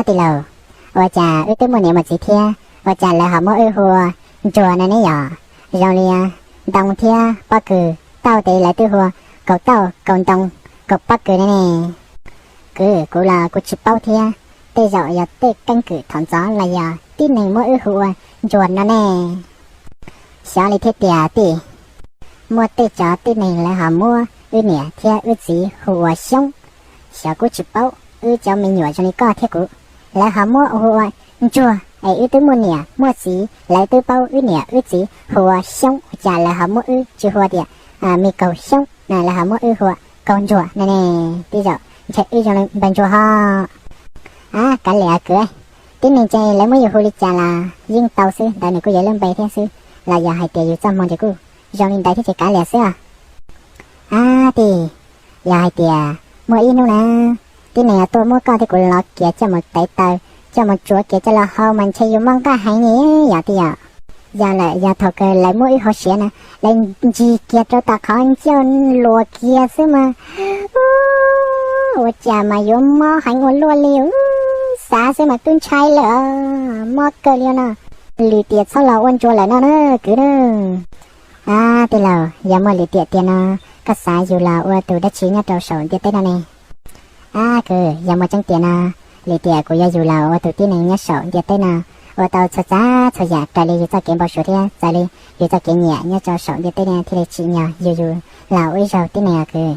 Tij laug, ua cas wb twb muaj niam muaj txiv thiab ua cas lawv ho muab wb hu ua Ntsuag no ne yom? Zoo li ntoo thiab pob kws tauj tes lawv twb hu ua kaus tauj kaus ntoo kaus pob kws ne ne. Kwv, kuv los kuv tsis paub thiab, tej zaum yog tej keeb kwm thaum ntxov los yog tib neeg muab wb hu ua Ntsuag no ne. Xyov li thiab tiag tij. Muaj tej tsov tib neeg lawv ho muab wb niam thiab wb txiv hu ua Xyoob. Xyov kuv tsis paub, wb cov me nyuam zoo li koj thiab kuv, lawv ho muab hu ua Ntsuag es wb twb muaj niam muaj txiv, lawv twb paub wb niam wb txiv hu ua Xyoob, ua cas lawv ho muab wb tsis hu tias me kaus Xyoob na, lawv ho muab wb hu ua kaus Ntsuag ne ne. Tej zaum ntshe wb zoo li npawg Ntsuag ho. A, kav liam kwv, tib neeg ces lawv muab yus hu li cas los yeej tau xwb, ntawd nws kuj yog lub npe thiab xwb, los yog hais tias yus txoj hmoo ces kuj zoo li ntawd thiab ces kav liam xwb os. A tij, yog hais tias muaj ib hnub na, tib neeg tuaj muab koj thiab kuv lov kiag coj mus tev taw, coj mus tsuav kiag coj los hau mas ntshe yus mob nqaj heev ni yom tij yom. Yog lawm, yog thaum kawg lawv muab wb hauv siav na, lawv ntsig kiag rau tom qhov ncauj luas kiag xwb mas, ua cas mas yuav mob heev ua luaj li, xav xwb mas twb ntshai lawm, mob kawg li no. Lwm tiam txhob los ua Ntsuag lawm no na kwv na. A tij laug, yog muaj lwm tiam tiag no, koj xav yug los ua tus dab tsi nyob rau saum ntiaj teb no ne? A kwv, yog muaj tseeb tiag no, lwm tiam kuv yuav yug los ua tus tib neeg nyob saum ntiaj teb no, ua tau txhua tsav txhua yam raws li yus txoj kev npau suav thiab raws li yus txoj kev nyiam nyob rau saum ntiaj teb no thiaj li tsim nyog yug yus los ua ib zaug tib neeg os kwv.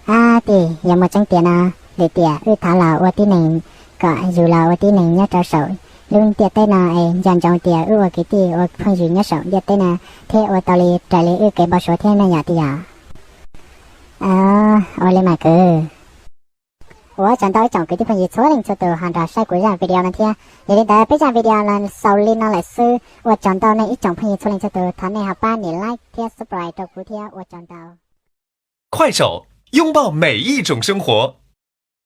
A tij, yog muaj tseeb tiag no, lwm tiam wb thov los ua tib neeg, kom yug los ua tib neeg nyob rau saum lub ntiaj teb no es nco ntsoov tias wb ua kwv tij ua phooj ywg nyob saum ntiaj teb no thiab ua tau li raws li wb kev npau suav thiab ne yom tij yom. Ua li mas kwv. Ua tsaug ntau ib tsoom kwv tij phooj ywg txhua leej txhua tus ho nrog saib kuv zaj video no thiab. Yog li ntawd peb zaj video los xaus li no lawm xwb, ua tsaug ntau nej ib tsoom phooj ywg txhua leej txhua tus, thov nej ho pab nias like thiab subscribe rau kuv thiab, ua tsaug ntau. 快手，拥抱每一种生活。